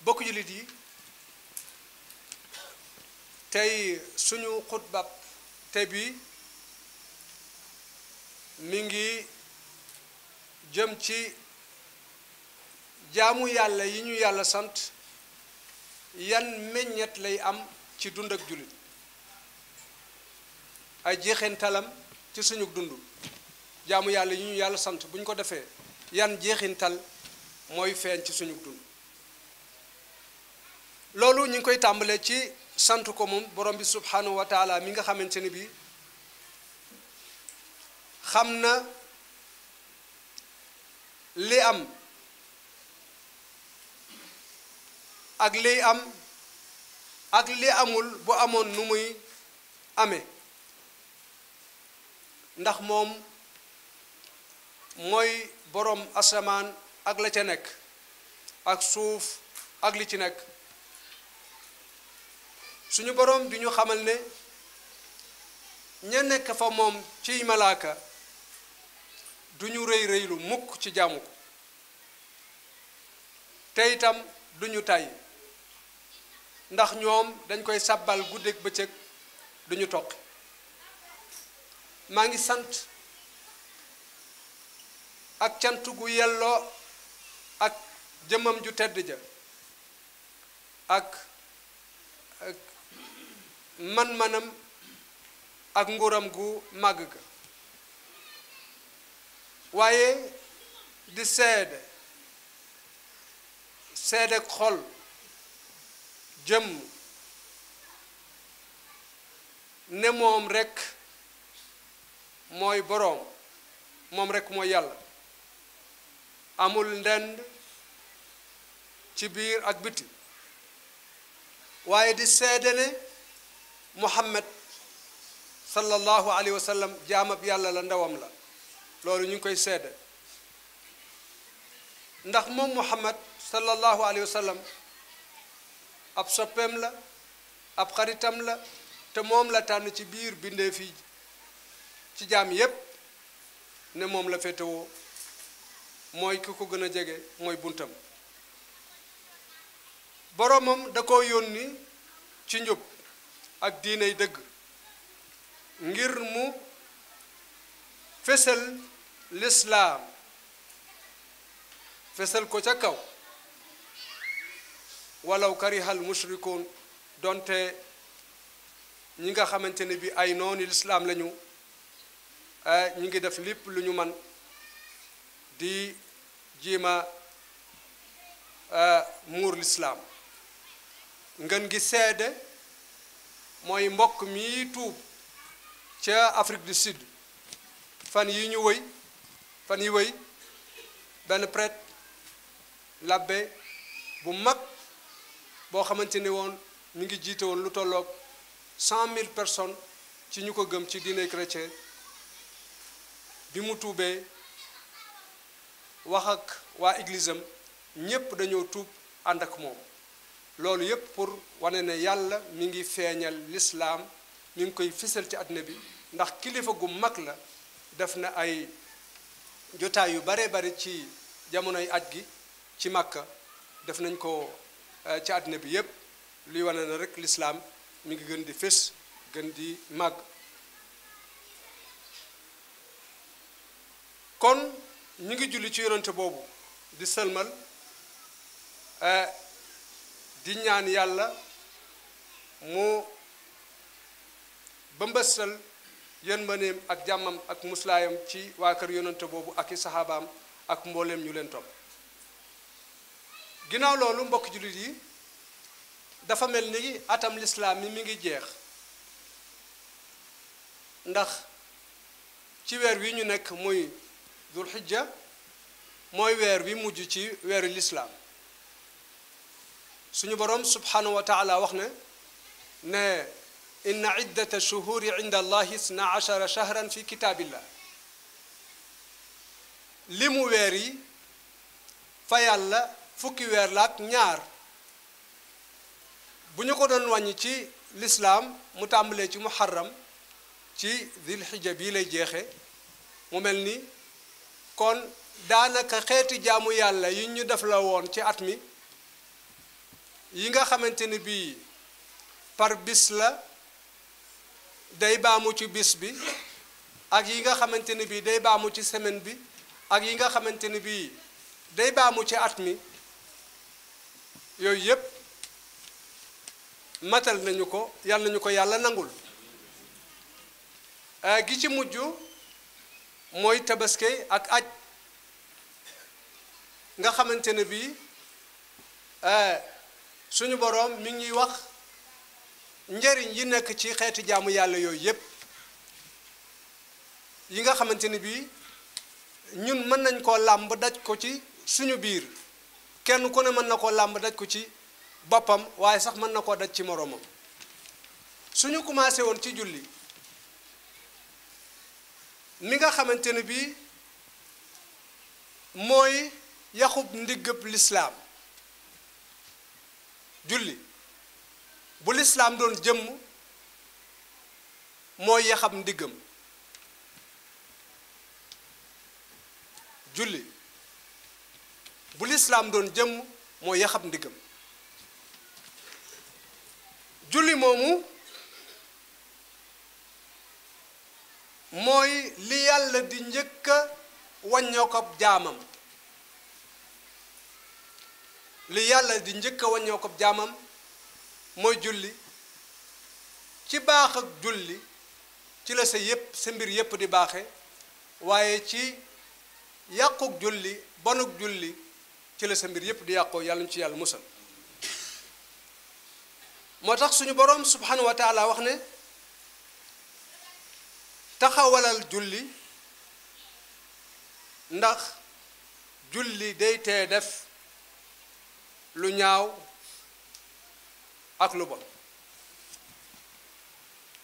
bokk jullit yi tey suñu xutbab te bi mi ngi jëm ci jaamu yàlla yi ñu yàlla sant yan meññet lay am ci dund ak jullit ay jeexintalam ci suñu dund jaamu yàlla yi ñu yàlla sant bu ñu ko defee yan jeexintal mooy feeñ ci suñu dund loolu ñu ngi koy tàmbalee ci sant ko moom borom bi subhanahu wa taala mi nga xamante ni bi xam na li am ak liy am ak li amul bu amoon nu muy amee ndax moom mooy borom asamaan ak la ca nekk ak suuf ak li ci nekk suñu borom di ñu xamal ne ña nekk fa moom ciy malaaka duñu rëy rëylu mukk ci jaamu ko te itam duñu tàyyi ndax ñoom dañ koy sàbbal guddeeg bëccëg duñu toqi maa ngi sant ak cant gu yelloo ak jëmmam ju tedd ja ak man-manam ak nguuram gu màgg ga waaye di seede xol jëm ne moom rekk mooy boroom moom rekk mooy yàlla amul ndend ci biir ak biti waaye di seede ne Muhammad sallallahu alayhi wa sallam jaamab yàlla la ndawam la loolu ñu ngi koy seede ndax moom Muhammad sallallahu alayhi wa sallam ab soppeem la ab xaritam la te moom la tànn ci biir bindee fii ci jaam yépp ne moom la féetewoo mooy ki ko gën a jege mooy buntam boromam da ko yónni ci njub ak diiney dëgg ngir mu fesal lislaam fesal ko ca kaw walaw karihal mushrikoon donte ñi nga xamante ne bi ay nooni lislaam lañu ñi ngi def lépp lu ñu man di jiima muur lislaam ngeen gi seede mooy mbokk mi tuub ca Afrique du Sud fan yi wëy benn prêtre l'abbé bu mag boo xamante ne woon mi ngi jiite woon lu tolloog 100,000 personnes ci ñu ko gëm ci diine chrétien bi mu tuubee wax ak waa église am ñépp dañoo tuub ànd ak moom loolu yépp pour wane ne yàlla mi ngi feeñal lislaam mi ngi koy fisal ci àddina bi ndax kilifa gu mag la def na ay jotaay yu bare bari ci jamonoy aj gi ci Makka def nañ ko ci àddina bi yépp luy wane na rek lislaam mi ngi gën di fés gën di màgg kon ñu ngi julli ci yonente boobu di sëlmal di ñaan yàlla mu bëmbësal yërmandeem ak jàmmam ak muslaayam ci waa kër yonente boobu ak i saxaabaam ak mbooleem ñu leen topp ginnaaw loolu mbokk jullit yi dafa mel ni atam lislaam mi ngi jeex ndax ci weer wi ñu nekk muy dul xijja mooy weer wi mujj ci weeru lislaam suñu boroom subhanahu wa taala wax ne inna iddata shuhuri inda allahi 12 shahran fi kitaabillah li mu weer yi fa yàlla fukki weer la ak ñaar bu ñu ko doon wàññi ci lislaam mu tàmbalee ci muharram ci dil xijja bii lay jeexe mu mel ni kon daanaka xeeti jaamu yàlla yi ñu def la woon ci at mi yi nga xamante ni bii par bis la day baamu ci bis bi ak yi nga xamante ni bii day baamu ci semaine bi ak yi nga xamante ni bii day baamu ci at mi yooyu yépp matal nañu ko yàlla nañu ko yàlla nangul gi ci mujj mooy tabaski ak aj nga xamante ne bii suñu boroom mi ngi wax njariñ yi nekk ci xeeti jaamu yàlla yooyu yépp yi nga xamante ni bii ñun mën nañ koo làmb daj ko ci suñu biir kenn ku ne mën na koo làmb daj ko ci boppam waaye sax mën na koo daj ci moroomam suñu commencé woon ci julli mi nga xamante ne bii mooy yaxub ndiggëb lislaam julli bu lislaam doon jëmm mooy yaxab ndiggam julli bu lislaam doon jëmm mooy yaxab ndiggam julli moomu mooy li yàlla di njëkk a wàññoo ko jaamam li yàlla di njëkk a wàññoo ko jaamam mooy julli ci baax ak julli ci la sa mbir yépp di baaxe waaye ci yàquk julli bonuk julli ci la sa mbir yépp di yàqoo yàlla ñu ci yàlla musal moo tax suñu boroom subhanahu wa taala wax ne taxawalal julli ndax julli day tee def lu ñaaw ak lu bon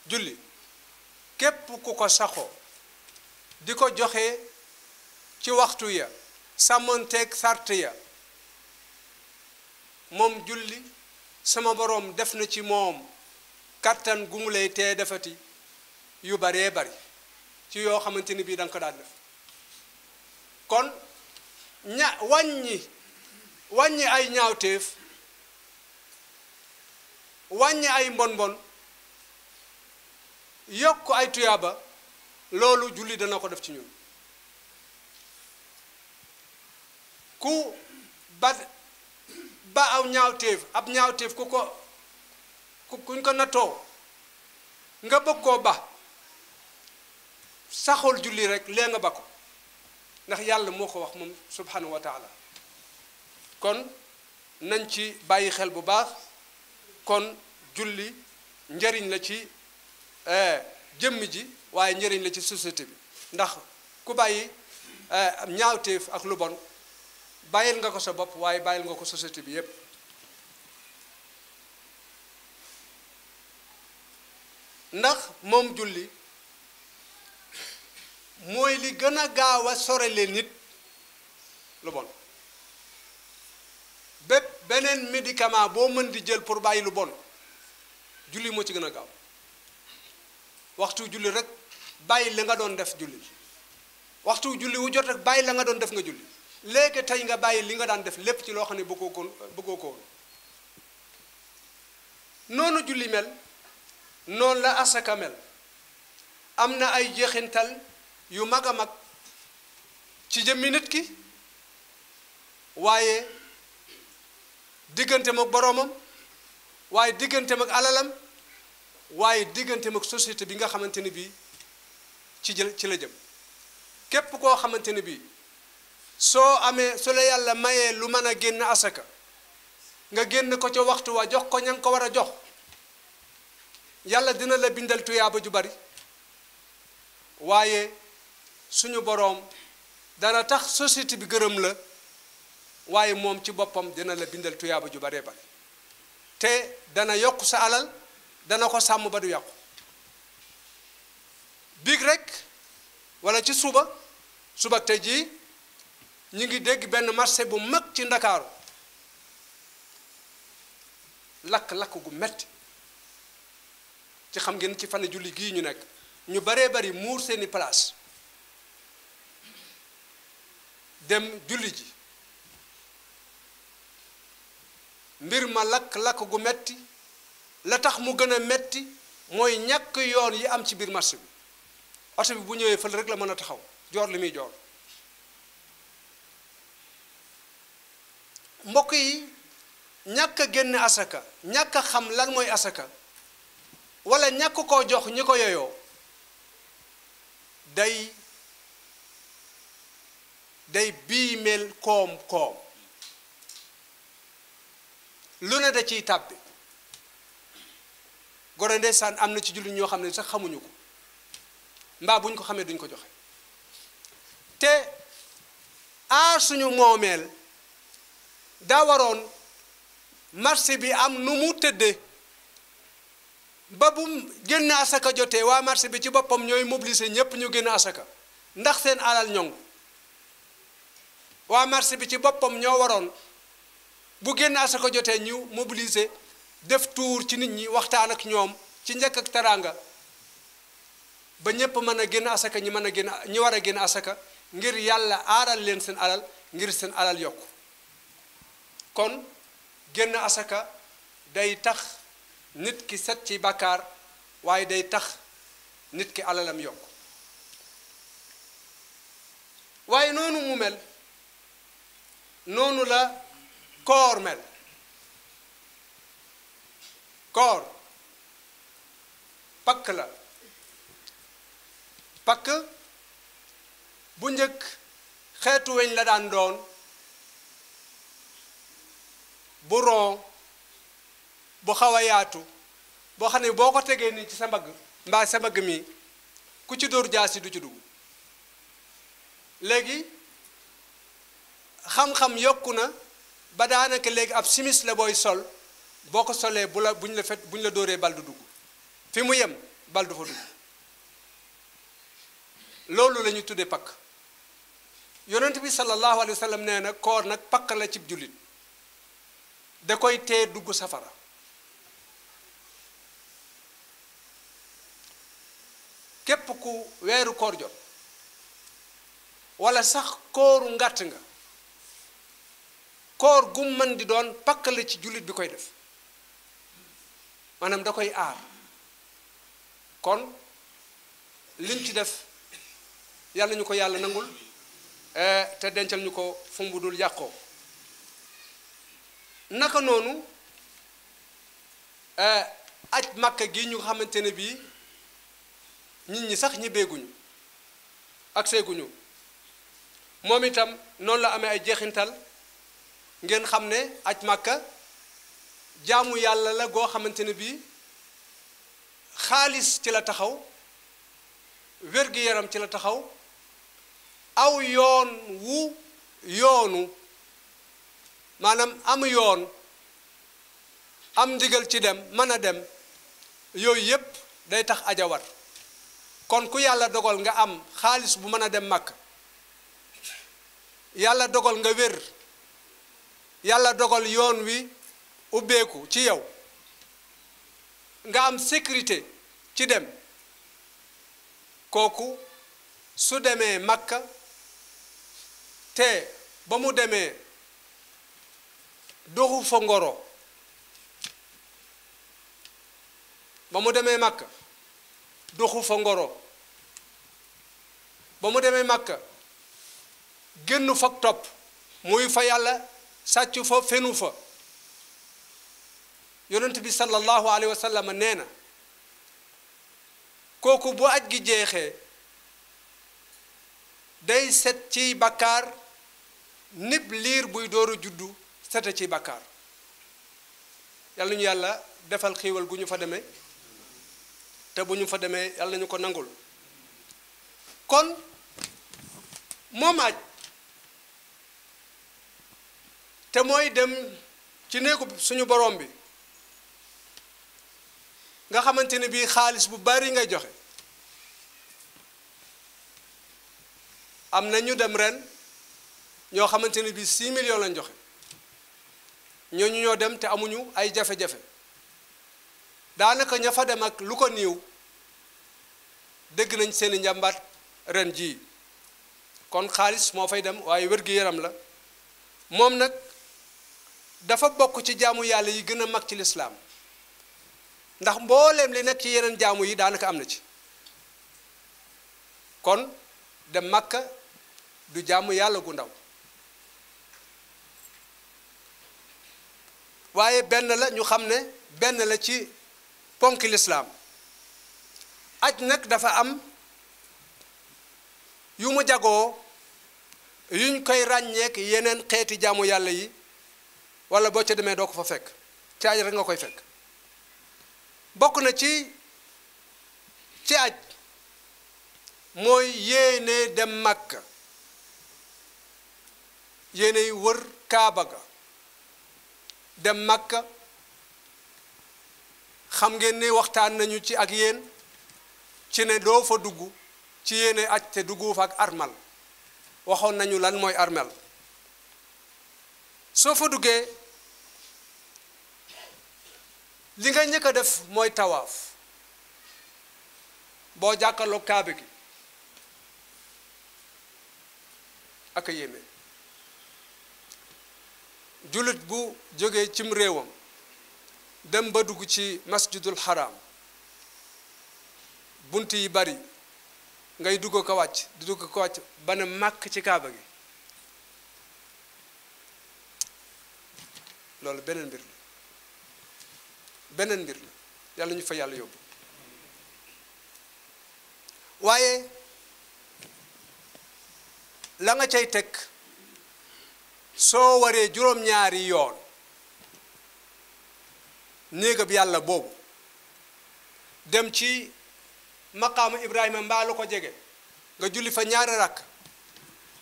julli képp ku ko saxoo di ko joxe ci waxtu ya sàmmonteeg sart ya moom julli sama boroom def na ci moom kàttan gu mu lay tee defati yu baree bari ci yoo xamante ni bii da nga ko daan def kon wàññi ay ñaawteef wàññi ay mbon yokk ay tuyaaba loolu julli dana ko def ci ñun ku ba aw ñaawteef ab ñaawteef kuñ ko nattoo nga bëgg koo ba saxul julli rek lee nga ba ko ndax yàlla moo ko wax moom subhanahu wa taala kon nañ ci bàyyi xel bu baax kon julli njariñ la ci jëmm ji waaye njariñ la ci société bi ndax ku bàyyi ñaawteef ak lu bon bàyyil nga ko sa bopp waaye bàyyil nga ko société bi yépp ndax moom julli mooy li gën a gaaw a sorele nit lu bon bépp beneen médicament boo mën di jël pour bàyyi lu bon julli moo ci gën a gaaw waxtu julli rek bàyyi li nga doon def julli waxtu julli wu jot rek bàyyi la nga doon def nga julli léegi tey nga bàyyi li nga daan def lépp ci loo xam ne bëggoo ko woon noonu julli mel noonu la asaka mel am na ay jeexintal yu mag a mag ci jëmmi nit ki waaye digganteem ak boroomam waaye digganteem ak alalam waaye digganteem ak société bi nga xamante ni bii ci la jëm képp koo xamante ni bii su la yàlla mayee lu mën a génn asaka nga génn ko ca waxtu wa jox ko ña nga ko war a jox yàlla dina la bindal tuyaaba ju bari waaye suñu boroom dana tax société bi gërëm la waaye moom ci boppam dina la bindal tuyaaba ju baree bari te dana yokk sa alal dana ko sàmm ba du yàqu biig rek walla ci suba tey jii ñu ngi dégg benn marché bu mag ci Ndakaaru lakk-lakk gu metti ci xam ngeen ci fan julli gii ñu nekk ñu baree bari muur seeni place dem julli ji mbir ma lakk-lakk gu metti la tax mu gën a metti mooy ñàkk yoon yi am ci biir marché bi oto bi bu ñëwee fële rek la mën a taxaw joor li muy joor mbokk yi ñàkk a génne asaka ñàkk a xam lan mooy asaka wala ñàkk koo jox ñi ko yoyoo day biimeel koom-koom lu ne da ciy tàbbi gore ndeysaan am na ci jullit ñoo xam ne sax xamuñu ko mbaa buñ ko xamee duñ ko joxe te aar suñu moomeel daa waroon marché bi am nu mu tëddee ba bu génn asaka jotee waa marché bi ci boppam ñooy mobiliser ñépp ñu génn asaka ndax seen alal ñoŋ waa marché bi ci boppam ñoo waroon bu génn asaka jotee ñu mobiliser def tour ci nit ñi waxtaan ak ñoom ci njëkk ak teraanga ba ñépp mën a génn asaka ñi mën a génn ñi war a génn asaka ngir yàlla aaral leen seen alal ngir seen alal yokku kon génn asaka day tax nit ki set ci bàkkaar waaye day tax nit ki alalam yokku waaye noonu mu mel noonu la koor mel koor pakk la pakk bu njëkk xeetu weñ la daan doon bu ron bu xaw a yaatu boo xam ne boo ko tegee nii ci sa mbagg mbaa sa mbagg mi ku ci dóor jaasi du ci dugg léegi xam-xam yokku na ba daanaka léegi ab simis la booy sol boo ko solee buñ la dóoree bal du dugg fi mu yem bal du fa dugg loolu la ñu tuddee pakk yonent bi sallallahu alayhi wa sallam nee na koor nag pakk la cib jullit da koy tee dugg safara képp ku weeru koor jot wala sax kooru ngàtt nga koor gu mën di doon pakk la ci jullit bi koy def maanaam da koy aar kon liñ ci def yàlla ñu ko yàlla nangul te dencal ñu ko fu mu dul yàqoo naka noonu aj màkka gi ñu xamante ne bii nit ñi sax ñi beeguñu ak seeguñu moom itam noonu la amee ay jeexintal ngeen xam ne aj màkka jaamu yàlla la goo xamante ne bii xaalis ci la taxaw wér-gi-yaram ci la taxaw aw yoon wu yoonu maanaam am yoon am ndigal ci dem mën a dem yooyu yépp day tax aja war kon ku yàlla dogal nga am xaalis bu mën a dem màkk yàlla dogal nga wér yàlla dogal yoon wi ubbeeku ci yow nga am sécurité ci dem kooku su demee Makka te ba mu demee doxu fa ngoro ba mu demee Makka doxu fa ngoro ba mu demee Makka génn fa topp muy fa yàlla sàccu fa fenu fa yonent bi sallallahu alayhi wa sallam nee na kooku bu aj gi jeexee day set ci bakkaar nib liir buy dooru juddu sete ci bakkaar yàlla ñu yàlla defal xiiwal gu ñu fa demee te bu ñu fa demee yàlla ñu ko nangul kon moom aj te mooy dem ci néegu suñu borom bi nga xamante ne bii xaalis bu bari ngay joxe am na ñu dem ren ñoo xamante ne bii 6 millions lañ joxe ñooñu ñoo dem te amuñu ay jafe-jafe daanaka ña fa dem ak lu ko niiw dégg nañ seeni njàmbaat ren jii kon xaalis moo fay dem waaye wér-gi-yaram la moom nag dafa bokk ci jaamu yàlla yi gën a mag ci lislaam ndax mbooleem li nekk ci yeneen jaamu yi daanaka am na ci kon dem Makka du jaamu yàlla gu ndaw waaye benn la ñu xam ne benn la ci ponki lislaam aj nag dafa am yu mu jagoo yuñ koy ràññeek yeneen xeeti jaamu yàlla yi wala boo ca demee doo ko fa fekk ci aj rek nga koy fekk bokk na ci aj mooy yéene dem Makka yéene wër Kaaba ga dem Makka xam ngeen ne waxtaan nañu ci ak yéen ci ne doo fa dugg ci yéene aj te duggu fa ak armal waxoon nañu lan mooy armel soo fa duggee li nga njëkk a def mooy tawaaf boo jàkkaarloo Kaaba gi ak a yéeme jullit bu jógee cim réewam dem ba dugg ci masjidul haram bunt yi bari ngay dugg ko wàcc di dugg ko wàcc ba ne màkk ci Kaaba gi loolu beneen mbir la yàlla ñu fa yàlla yóbbu waaye la nga cay teg soo waree juróom-ñaari yoon néegab yàlla boobu dem ci maqaama Ibrahima mbaa lu ko jege nga julli fa ñaari rakk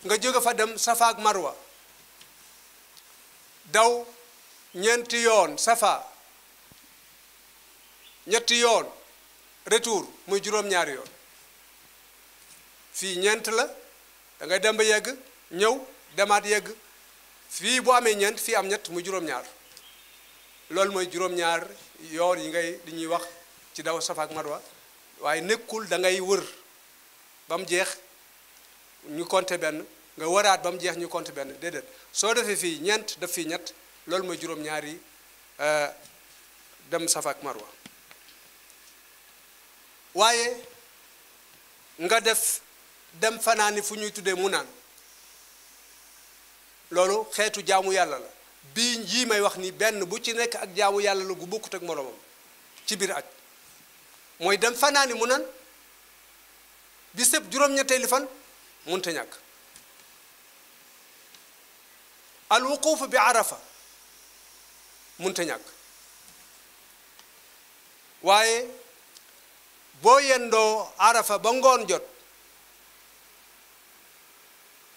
nga jóge fa dem Safa ak Marwa daw ñeenti yoon Safa ñetti yoon retour muy juróom-ñaari yoon fii ñeent la da ngay dem ba yegg ñëw demaat yegg fii bu amee ñeent fii am ñett muy juróom-ñaar loolu mooy juróom-ñaar yoon yi ngay di ñuy wax ci daw Safa ak Marwa waaye nekkul da ngay wër ba mu jeex ñu compter benn nga wëraat ba mu jeex ñu compter benn déedéet soo defee fii ñeent def fii ñett loolu mooy juróom-ñaar yi dem Safa ak Marwa waaye nga def dem fanaani fu ñuy tuddee mu naan loolu xeetu jaamu yàlla la bii yii may wax ni benn bu ci nekk ak jaamu yàlla la gu bokkut ak moroomam ci biir aj mooy dem fanaani mu naan bi sëb juróom-ñetteeli fan munta ñàkk al wuquuf bi arafa munta ñàkk waaye boo yendoo arafa ba ngoon jot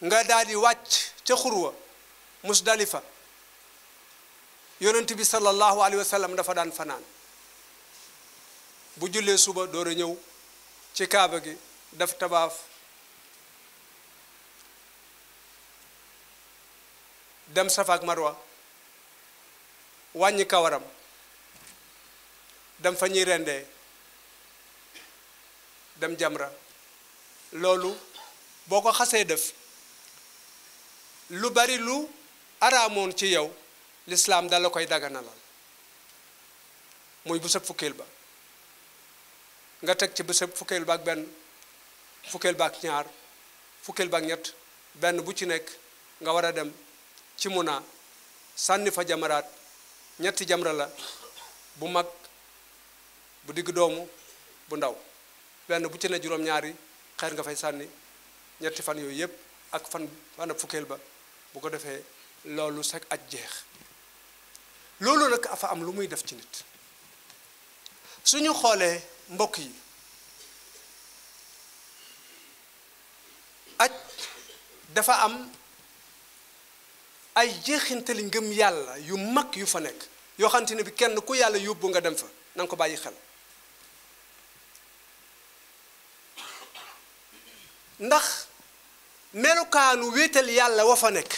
nga daal di wàcc ca xurwa Musdalifa yonent bi sallallahu alayhi wa sallam dafa daan fanaan bu jullee suba door a ñëw ci Kaaba gi daf tabaaf dem Safa ak Marwa wàññi kawaram dem fa ñuy rendee dem jamra loolu boo ko xasee def lu bari lu araamoon ci yow lislaam dala koy daganalal muy bésëb fukkeel ba nga teg ci bésëb fukkeel ba ak benn fukkeel ba ak ñaar fukkeel ba ak ñett benn bu ci nekk nga war a dem ci Muna sànni fa jamaraat ñetti jamra la bu mag bu digg doomu bu ndaw benn bu ci ne juróom-ñaari xeer nga fay sànni ñetti fan yooyu yépp ak fan fukkeel ba bu ko defee loolu sax aj jeex loolu nag afa am lu muy def ci nit suñu xoolee mbokk yi aj dafa am ay jeexintali ngëm yàlla yu mag yu fa nekk yoo xamante ne bi kenn ku yàlla yóbbu nga dem fa na nga ko bàyyi xel ndax melukaanu wéetal yàlla wa fa nekk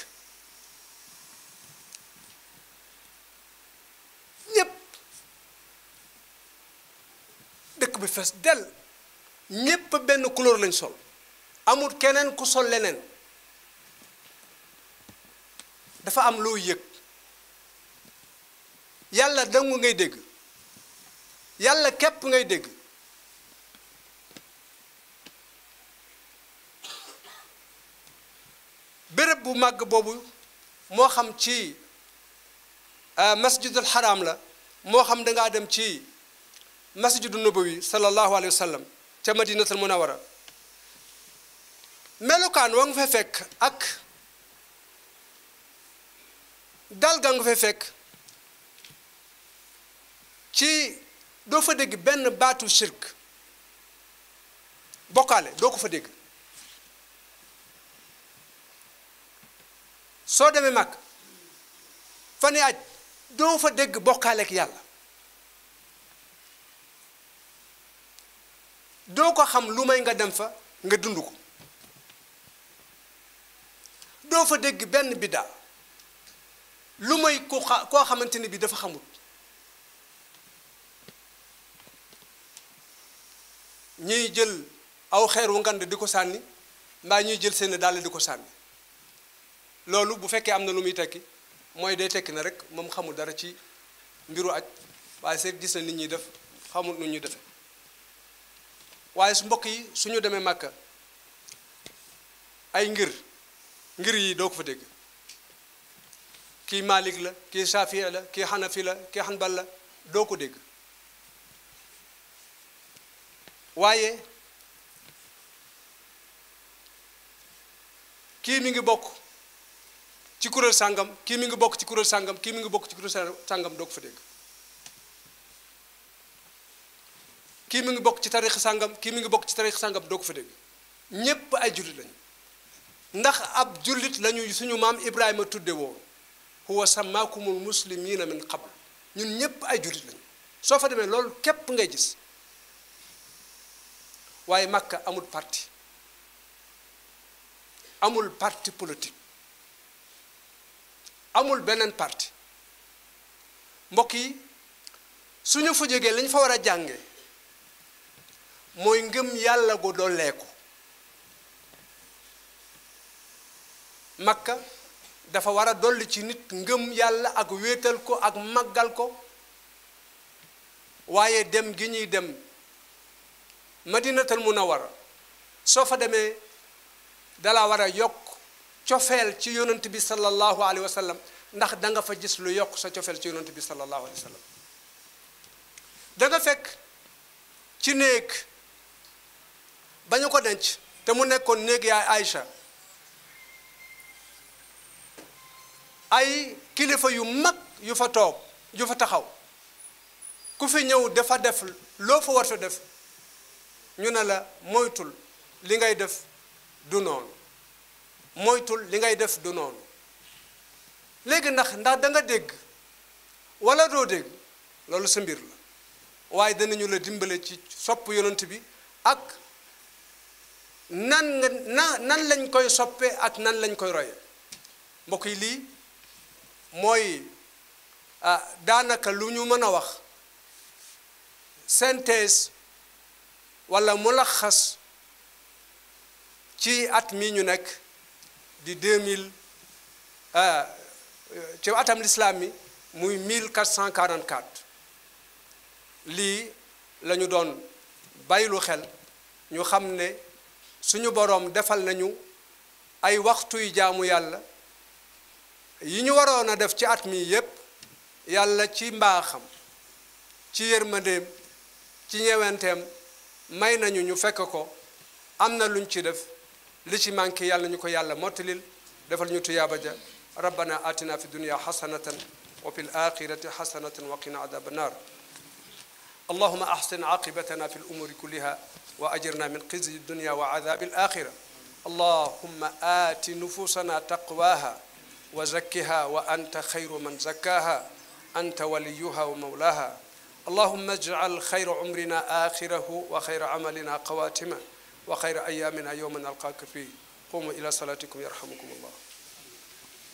ñépp dëkk bi fees del ñépp benn couleur lañ sol amul keneen ku sol leneen dafa am loo yëg yàlla dangu ngay dégg yàlla képp ngay dégg béréb bu màgg boobu moo xam ci masjidul haram la moo xam dangaa dem ci masjidu nabawi sallallahu alayhi wa sallam ca madinatul munawara melukaan wa nga fay fekk ak dal ga nga fay fekk ci doo fa dégg benn baatu shirk bokkaale doo ko fa dégg soo demee mag fa ne aj doo fa dégg bokkaale ak yàlla doo ko xam lu may nga dem fa nga dund ko doo fa dégg benn biddaa lu may koo xamante ni bi dafa xamut ñuy jël aw xeer wu ngand di ko sànni mbaa ñuy jël seen dàll di ko sànni loolu bu fekkee am na lu muy tekki mooy day tekki na rek moom xamul dara ci mbiru aj waaye seet gis na nit ñi def xamul nu ñuy defe waaye su mbokk yi suñu demee Màkka ay ngir yi doo ko fa dégg kii Malik la kii Shafii la kii Hanafi la kii Hanbal la doo ko dégg waaye kii mi ngi bokk ci kuréel sàngam kii mi ngi bokk ci kuréel sàngam kii mi ngi bokk ci kuréel sàngam doo ko fa dégg kii mi ngi bokk ci tarix sàngam kii mi ngi bokk ci tarix sàngam doo ko fa dégg ñépp ay jullit lañu ndax ab jullit lañu suñu maam Ibrahima tudde woon huwa samaakumul muslimina min qabl ñun ñépp ay jullit lañu soo fa demee loolu képp ngay gis waaye Makka amul parti amul parti politique amul beneen parti mbokk yi suñu fa jógee lañ fa war a jànge mooy ngëm yàlla gu dolleeku Makka dafa war a dolli ci nit ngëm yàlla ak wéetal ko ak màggal ko waaye dem gi ñuy dem madinatul munawara soo fa demee dala war a yokk cofeel ci yonent bi sallallahu alayhi wa sallam ndax da nga fa gis lu yokk sa cofeel ci yonent bi sallallahu alayhi wa sallam da nga fekk ci néeg ba ñu ko denc te mu nekkoon néeg yaay Aïcha ay kilifa yu mag yu fa toog yu fa taxaw ku fi ñëw dafa def loo fa warta def ñu ne la moytul li ngay def du noonu moytul li ngay def du noonu léegi ndax da nga dégg wala doo dégg loolu sa mbir la waaye danañu la dimbale ci sopp yonent bi ak nan lañ koy soppee ak nan lañ koy roye mbokk yi lii mooy daanaka lu ñu mën a wax synthèse wala mulaxas ci at mi ñu nekk di 2000 ci atam lislaam mi muy 1444 lii la ñu doon bàyyilu xel ñu xam ne suñu boroom defal nañu ay waxtuy jaamu yàlla yi ñu waroon a def ci at mi yépp yàlla ci mbaaxam ci yërmandeem ci ñewenteem may nañu ñu fekk ko am na luñ ci def li ci manqué yàlla ñu ko yàlla mottalil defal ñu tuyaaba ja rabbana atina fi dunya hasanatan wa fil akhirati hasanatan wa qina adhaban nar اللهم أحسن عاقبتنا في الأمور كلها وأجرنا من خزي الدنيا وعذاب الآخرة اللهم آت نفوسنا تقواها وزكها وأنت خير من زكاها أنت وليها ومولاها اللهم اجعل خير عمرنا آخره وخير عملنا خواتمه وخير أيامنا يوم نلقاك فيه قوموا إلى صلاتكم يرحمكم الله